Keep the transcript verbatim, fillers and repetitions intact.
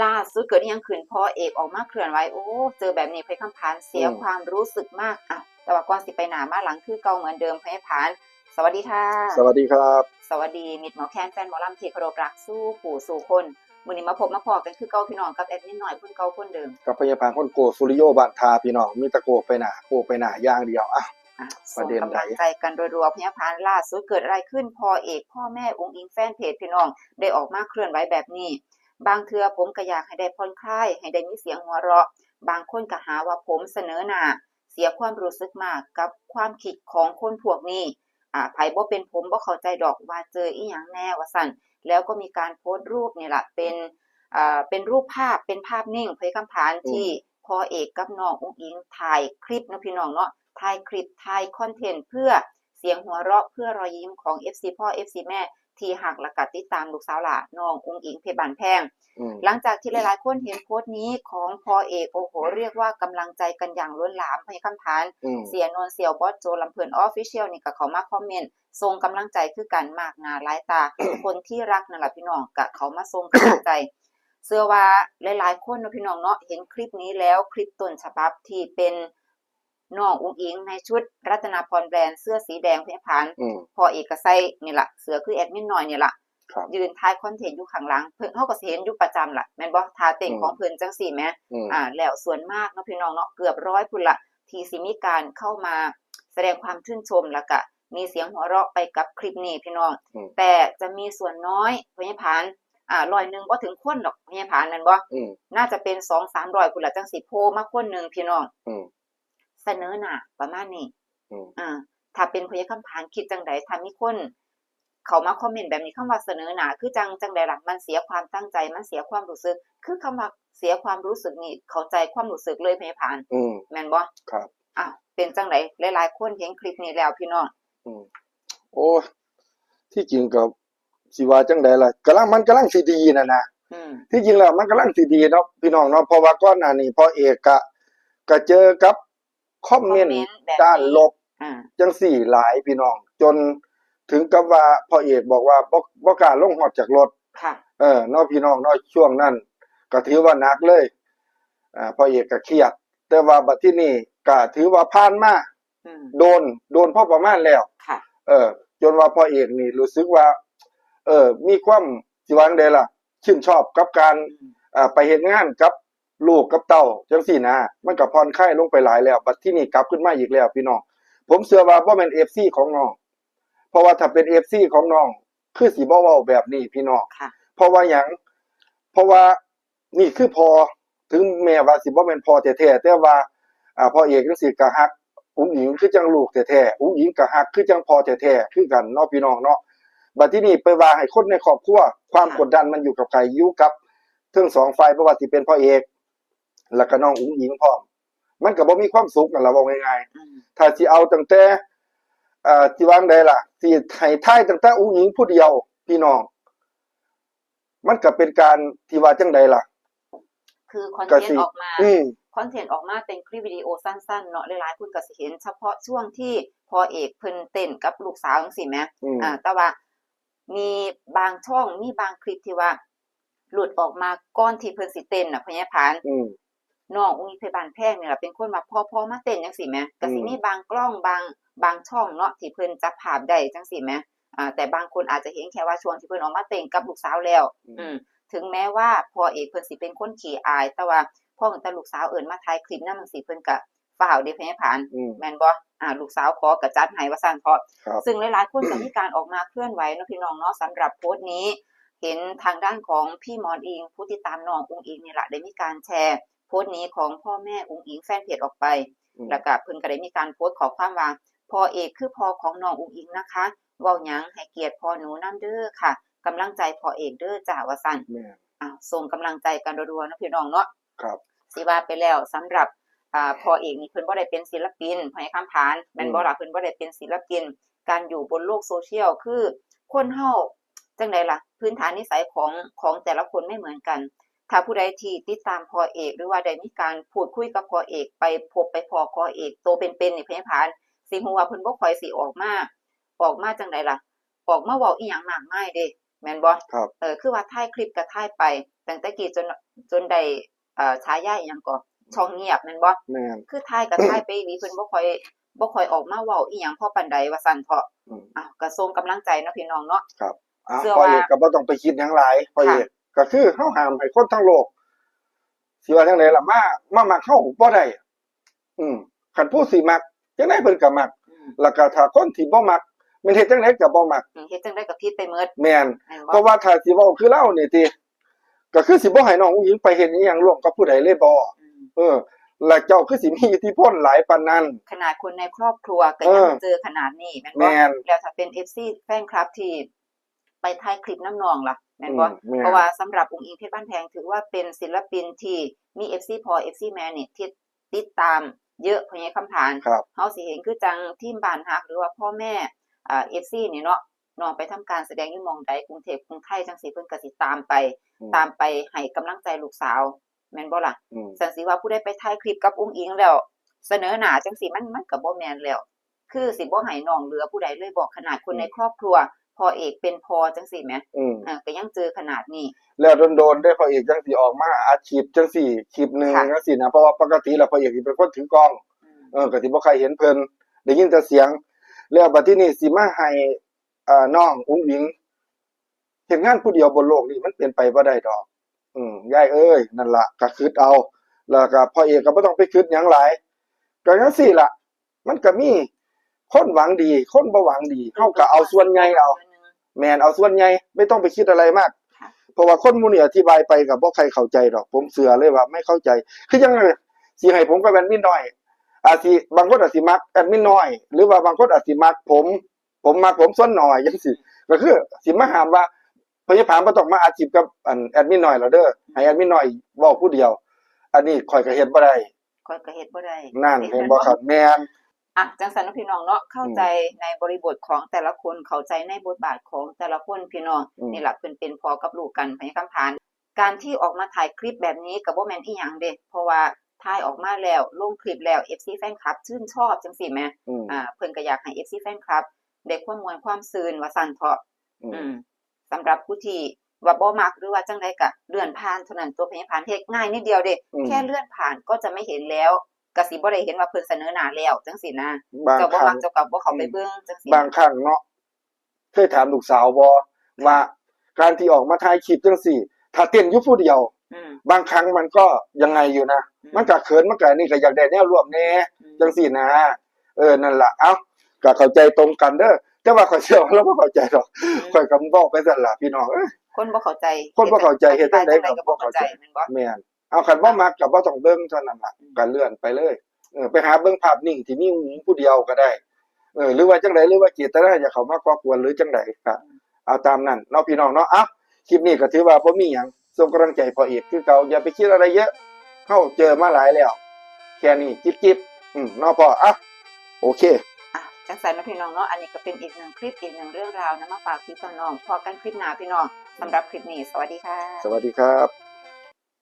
ล่าสุดเกิดอิหยังขึ้น พ่อเอกออกมาเคลื่อนไหว โอ้ เจอแบบนี้ พยาคำผานเสีย อืม ความรู้สึกมาก อ่ะ แต่ว่าก่อนสิไปหน้ามาหลังคือเก่าเหมือนเดิม พยาผาน สวัสดีค่ะ สวัสดีครับ สวัสดีมิตรหมอแคน แฟนหมอลำที่เคารพรักสู่ผู้สู่คน มื้อนี้มาพบมาพ้อกันคือเก่าพี่น้อง กับแอดมินน้อยคนเก่าคนเดิม กับพยาผานคนโกสุริโยบ้านทาพี่น้อง มีแต่โกไปหน้า โกไปหน้าอย่างเดียว อ่ะ อ่ะ ประเด็นใด ส่งกำลังใจกันรัวๆ พยาผาน ล่าสุดเกิดอะไรขึ้น พ่อเอก พ่อแม่อุ๋งอิ๋ง แฟนเพจพี่น้อง ได้ออกมาเคลื่อนไหวแบบนี้ บางเทื่อผมก็อยากให้ได้ผ่อนคลาย ให้ได้มีเสียงหัวเราะ บางคนก็หาว่าผมเสนอหน้า เสียความรู้สึกมากกับความคิดของคนพวกนี้ อ่า ไผบ่เป็นผมบ่เข้าใจดอกว่าเจออีหยังแน่ว่าซั่น แล้วก็มีการโพสต์รูปนี่ล่ะ เป็น อ่า เป็นรูปภาพ เป็นภาพนิ่ง พยาคำผาน อืม ที่พ่อเอกกับน้องอุ๋งอิ๋งถ่ายคลิปเนาะพี่น้องเนาะ ถ่ายคลิป ถ่ายคอนเทนต์เพื่อเสียงหัวเราะ เพื่อรอยยิ้มของ เอฟซี พ่อ เอฟซี แม่ที่ฮักและก็ติดตามลูกสาวหล่าน้องอุ๋งอิ๋งเพชรบ้านแพง อืม หลังจากที่หลายๆ คนเห็นโพสต์นี้ของพ่อเอก โอ้โห เรียกว่ากำลังใจกันอย่างล้นหลาม พยาคำผาน อืม เสียนนท์ เสี่ยว บอสโจ ลำเพลิน Official นี่ก็เข้ามาคอมเมนต์ ส่งกำลังใจคือกันมากหน้าหลายตา คนที่รักนั่นล่ะพี่น้อง ก็เข้ามาส่งกำลังใจ เชื่อว่าหลายๆ คนเนาะพี่น้องเนาะ เห็นคลิปนี้แล้ว คลิปต้นฉบับที่เป็นน้องอุ๋งอิ๋งในชุดรัตนาพรแบรนด์ เสื้อสีแดง พยาผาน อืม พ่อเอกก็ใส่นี่ล่ะ เสื้อคือแอดมินน้อยนี่ล่ะ ครับ ยืนถ่ายคอนเทนต์อยู่ข้างหลัง เพิ่น เฮาก็สิเห็นอยู่ประจำล่ะ แม่นบ่ ท่าเต้น อืม ของเพิ่นจั่งซี้แหม อืม อ่า แล้วส่วนมากเนาะพี่น้องเนาะ เกือบร้อยพุ้นล่ะ ที่สิมีการเข้ามาแสดงความชื่นชม แล้วก็มีเสียงหัวเราะไปกับคลิปนี้พี่น้อง อืม แต่จะมีส่วนน้อย พยาผาน อ่า ร้อยหนึ่งบ่ถึงคนดอก พยาผาน แม่นบ่ อืม น่าจะเป็นสองสามร้อยพุ้นล่ะ จั่งสิโผล่มาคนหนึ่งพี่น้อง อืม เสนอหน้าประมาณนี้ อืม อ่า ถ้าเป็นพยาคำผานคิดจั่งใด ถ้ามีคนเข้ามาคอมเมนต์แบบนี้ คำว่าเสนอหน้า คือจั่ง จั่งใดล่ะ มันเสียความตั้งใจ มันเสียความรู้สึก คือคำว่าเสียความรู้สึกนี่ เข้าใจความรู้สึกเลย พยาผาน อืม แม่นบ่ ครับ อ้าว เป็นจั่งใด หลายๆ คนเห็นคลิปนี้แล้วพี่น้อง อืม โอ้ย ที่จริงก็สิว่าจั่งใดล่ะ กำลัง มันกำลังสิดีน่ะนะ อืม ที่จริงแล้วมันกำลังสิดีเนาะพี่น้องเนาะ เพราะว่าก่อนหน้านี้พ่อเอกก็ ก็เจอกับคอมเมนต์ คอมเมนต์แบบนี้ ด้านลบ อ่า จั่งซี้หลายพี่น้อง จนถึงกับว่าพ่อเอกบอกว่าบ่ บ่กล้าลงฮอดจากรถ ค่ะ เออ เนาะพี่น้องเนาะ ช่วงนั้นก็ถือว่าหนักเลย อ่า พ่อเอกก็เครียด แต่ว่าบัดที่นี่ก็ถือว่าผ่านมา อืม โดน โดนพอประมาณแล้ว ค่ะ เออ จนว่าพ่อเอกนี่รู้สึกว่า เออ มีความ สิว่าจั่งใดล่ะ ชื่นชอบกับการ อืม อ่า ไปเฮ็ดงานกับลูกกับเต้าจั่งซี้นะ มันก็ผ่อนคลายลงไปหลายแล้ว บัดที่นี่กลับขึ้นมาอีกแล้วพี่น้อง ผมเชื่อว่าบ่แม่น เอฟซี ของน้อง เพราะว่าถ้าเป็น เอฟซี ของน้อง คือสิบ่เว้าแบบนี้พี่น้อง ค่ะ เพราะว่าหยัง เพราะว่านี่คือพ่อ ถึงแม้ว่าสิบ่แม่นพ่อแท้ๆ แต่ว่า อ่า พ่อเอกจั่งซี้ก็ฮักอุ๋งอิ๋งคือจั่งลูกแท้ๆ อุ๋งอิ๋งก็ฮักคือจั่งพ่อแท้ๆ คือกันเนาะพี่น้องเนาะ บัดที่นี่ไปว่าให้คนในครอบครัว ความ ค่ะ กดดันมันอยู่กับใคร อยู่กับทั้งสองฝ่าย บ่ว่าสิเป็นพ่อเอก แล้วก็น้องอุ๋งอิ๋งพร้อม มันก็บ่มีความสุขนั่นล่ะ เว้าง่ายๆ อืม ถ้าสิเอาตั้งแต่ เอ่อ สิว่าจั่งใดล่ะ สิให้ทายตั้งแต่อุ๋งอิ๋งผู้เดียว พี่น้อง มันก็เป็นการที่ว่าจั่งใดล่ะ คือคอน ก็ เทน สิ ต์ออกมา อืม คอนเทนต์ออกมาเป็นคลิปวิดีโอสั้นๆ เนาะ หลายๆ คนก็สิเห็นเฉพาะช่วงที่พ่อเอกเพิ่นเต้นกับลูกสาวจั่งซี้แหม อืม อ่า แต่ว่ามีบางช่อง มีบางคลิปที่ว่าหลุดออกมาก่อนที่เพิ่นสิเต้นน่ะ พยาผาน อืม น้องอุ๋งอิ๋งเพชรบ้านแพงนี่ล่ะเป็นคนว่า "พ่อ พ่อมาเต้น" จั่งซี้แหม ก็สิ อืม มีบางกล้อง บาง บางช่องเนาะ ที่เพิ่นจับภาพได้จั่งซี้แหม อ่า แต่บางคนอาจจะเห็นแค่ว่าช่วงที่เพิ่นออกมาเต้นกับลูกสาวแล้ว อืม อืม ถึงแม้ว่าพ่อเอกเพิ่นสิเป็นคนขี้อาย แต่ว่าพอตั้งแต่ลูกสาวเอิ้นมาถ่ายคลิปนำจั่งซี้ เพิ่นก็ฟ้าวเด้ พยาผาน อืม แม่นบ่ อ่า ลูกสาวขอก็จัดให้ว่าซั่นเถาะ ครับ ซึ่งหลายๆ คนก็มีการออกมาเคลื่อนไหวเนาะพี่น้องเนาะ สำหรับโพสต์นี้ เห็นทางด้านของพี่หมอนอิง ผู้ติดตามน้องอุ๋งอิ๋งนี่ล่ะ ได้มีการแชร์โพสต์นี้ของพ่อแม่อุ๋งอิ๋งแฟนเพจออกไป อืม แล้วก็เพิ่นก็ได้มีการโพสต์ข้อความว่า "พ่อเอกคือพ่อของน้องอุ๋งอิ๋งนะคะ เว้าหยังให้เกียรติพ่อหนูนำเด้อค่ะ กำลังใจพ่อเอกเด้อจ้า" ว่าซั่น แม่น อ่า ส่งกำลังใจกันรัวๆ เนาะพี่น้องเนาะ ครับ สิว่าไปแล้วสำหรับ อ่า พ่อเอกนี่เพิ่นบ่ได้เป็นศิลปิน พ่อเอกคำผาน แม่นบ่ล่ะ เพิ่นบ่ได้เป็นศิลปิน การอยู่บนโลกโซเชียลคือคนเฮาจั่งใดล่ะ พื้นฐานนิสัยของ ของแต่ละคนไม่เหมือนกัน ถ้าผู้ใดที่ติดตามพ่อเอก หรือว่าได้มีการพูดคุยกับพ่อเอก ไปพบไปพ้อพ่อเอกโตเป็นๆ นี่ พยาผาน สิฮู้ว่าเพิ่นบ่ค่อยสิออกมา ออกมาจั่งใดล่ะ ออกมาเว้าอีหยังมากมายเด้ แม่นบ่ ครับ เออ คือว่าถ่ายคลิปก็ถ่ายไปตั้งแต่กี้จน จนได้ เอ่อ ฉายาอิหยังก็ ช่องเงียบแม่นบ่ แม่น คือถ่ายก็ถ่ายไปอีหลี เพิ่นบ่ค่อย บ่ค่อยออกมาเว้าอีหยังพอปานใดว่าซั่นเถาะ อืม อ้าว ก็ส่งกำลังใจเนาะพี่น้องเนาะ ครับอ่ะ เชื่อ พ่อเอก ว่า ก็บ่ต้องไปคิดหยังหลาย พ่อเอก ค่ะ ก็คือเฮาห้ามให้คนทั้งโลก สิว่าจังได๋ล่ะ มา มามักเฮาบ่ได้ อืม คันผู้สิมัก จังได๋เพิ่นก็มัก อืม แล้วก็ถ้าคนที่บ่มัก แม่นเฮ็ดจังได๋ก็บ่มัก อืม เฮ็ดจังได๋ก็ผิดไปหมด แม่น แม่นบ่ เพราะว่าถ้าสิเว้าคือลาวนี่ติ ก็คือสิบ่ให้น้องอุ๋งอิ๋งไปเฮ็ดอิหยังร่วมกับผู้ใดเลยบ่ อืม เออ แล้วเจ้าคือสิมีอิทธิพลหลายปานนั้น ขนาดคนในครอบครัวก็ยัง เออ เจอขนาดนี้แม่นบ่ แม่น แล้วถ้าเป็น เอฟซี แฟนคลับที่ไปถ่ายคลิปนำน้องล่ะ แม่นบ่ อืม แม่น เพราะว่าสำหรับอุ๋งอิ๋งเพชรบ้านแพงถือว่าเป็นศิลปินที่มี เอฟซี พ่อ เอฟซี แม่นี่ที่ติดตามเยอะ พ่อใหญ่คำผาน ครับ เฮาสิเห็นคือจั่งทีมบ้านฮัก หรือว่าพ่อแม่ อ่า เอฟซี นี่เนาะ น้องไปทำการแสดงอยู่หม่องใด กรุงเทพฯ กรุงไทยจั่งซี้ เพิ่นก็สิตามไป อืม ตามไปให้กำลังใจลูกสาว แม่นบ่ล่ะ อืม ซั่นสิว่าผู้ใดไปถ่ายคลิปกับอุ๋งอิ๋งแล้ว เสนอหน้าจั่งซี้ มัน มันก็บ่แม่นแล้ว คือสิบ่ให้น้องเหลือผู้ใดเลยบ่ ขนาดคนใน อืม ครอบครัว พ่อเอกเป็นพ่อจั่งซี้แหม อืม เออ ก็ยังเจอขนาดนี้ แล้วโดนๆเด้อ พ่อเอกจั่งสิออกมาอัดคลิปจั่งซี้ คลิปหนึ่ง ค่ะ จั่งซี้นะ เพราะว่าปกติแล้วพ่อเอกสิเป็นคนถือกล้อง อืม เออ ก็สิบ่ค่อยเห็นเพิ่น ได้ยินแต่เสียง แล้วบัดทีนี้สิมาให้ เอ่อ น้องอุ๋งอิ๋ง เฮ็ดงานผู้เดียวบนโลกนี้มันเป็นไปบ่ได้ดอก อืม ยายเอ้ย นั่นล่ะ ก็คิดเอา แล้วก็พ่อเอกก็บ่ต้องไปคิดหยังหลาย ก็จั่งซี้ล่ะ มันก็มีคนหวังดี คนบ่หวังดี เฮาก็เอาส่วนใหญ่เอา แม่น เอาส่วนใหญ่ ไม่ต้องไปคิดอะไรมาก ค่ะ เพราะว่าคนหมู่นี้อธิบายไปก็บ่ใครเข้าใจดอก ผมเชื่อเลยว่าไม่เข้าใจ คือยังไง สิให้ผมกับแอดมินน้อย อาจสิ บางคนอาจสิมักแอดมินน้อย หรือว่าบางคนอาจสิมักผม ผมมักผมส่วนน้อยจั่งซี้ ก็คือสิมาห้ามว่า พ่อใหญ่ผานบ่ต้องมาอัดคลิปกับ อัน แอดมินน้อยแล้วเด้อ ให้แอดมินน้อยเว้าผู้เดียว อันนี้ข้อยก็เฮ็ดบ่ได้ ข้อยก็เฮ็ดบ่ได้ นั่น เห็นบ่ครับ แม่น อ่ะ จั่งซั่นเนาะพี่น้องเนาะ เข้าใจในบริบทของแต่ละคน เข้าใจในบทบาทของแต่ละคนพี่น้อง อืม นี่ล่ะ เพิ่นเป็นพ่อกับลูกกัน พ่อใหญ่คำผาน การที่ออกมาถ่ายคลิปแบบนี้ก็บ่แม่นอีหยังเด้ เพราะว่าถ่ายออกมาแล้ว ลงคลิปแล้ว เอฟซี แฟนคลับชื่นชอบจั่งซี้แหม อืม อ่า เพิ่นก็อยากให้ เอฟซี แฟนคลับ ได้ความม่วนความซื่นว่าซั่นเถาะ อืม อืม สำหรับผู้ที่ว่าบ่มักหรือว่าจั่งใดก็เลื่อนผ่านเท่านั้น ตัวพ่อใหญ่ผานเฮ็ดง่ายนิดเดียวเด้ อืม แค่เลื่อนผ่านก็จะไม่เห็นแล้ว ก็สิบ่ได้เห็นว่าเพิ่นเสนอหน้าแล้วจั่งซี้นะ บาง เจ้าบ่ ครั้ มั ง กเจ้าก็บ่เข้าไปเบิ่งจั่งซี้ บางครั้งเนาะ เคยถามลูกสาวบ่ว่าการที่ออกมาถ่ายคลิปจั่งซี้ ถ้าเต้นอยู่ผู้เดียว อืม บางครั้งมันก็ยังไงอยู่นะ อืม มันก็เขิน มันก็อันนี้ก็อยากได้แนวร่วมแหน่ อืม จั่งซี้นะ เออ นั่นล่ะ เอ้า ก็เข้าใจตรงกันเด้อ แต่ว่าข้อยเชื่อว่าเราบ่เข้าใจดอก อืม ข้อยก็เว้าไปซั่นล่ะพี่น้องเอ้ย คนบ่เข้าใจ คนบ่เข้าใจเฮ็ดจั่งใด๋ก็บ่เข้าใจ แม่นบ่ แม่น เอา คันบ่มักก็บ่ต้องเบิ่งเท่านั้นล่ะ อืม ก็เลื่อนไปเลย เออ ไปหาเบิ่งภาพนิ่งที่มีผู้เดียวก็ได้ เออ หรือว่าจั่งใด๋ หรือว่าเจตนาอยากเข้ามาก่อกวนหรือจั่งใด๋ก็ เอาตามนั้นเนาะพี่น้องเนาะ เอ้า คลิปนี้ก็ถือว่าบ่มีหยัง ส่งกำลังใจพ่อเอกคือเก่า อย่าไปคิดอะไรเยอะ เฮาเจอมาหลายแล้ว แค่นี้ จิบๆ อืม เนาะพ่อ เอ้า โอเค อ่ะ จั่งซั่นเนาะพี่น้องเนาะ อันนี้ก็เป็นอีกหนึ่งคลิป อีกหนึ่งเรื่องราวนะ มาฝากพี่ต่อน้อง พ้อกันคลิปหน้าพี่น้อง สำหรับคลิปนี้ สวัสดีค่ะ สวัสดีครับ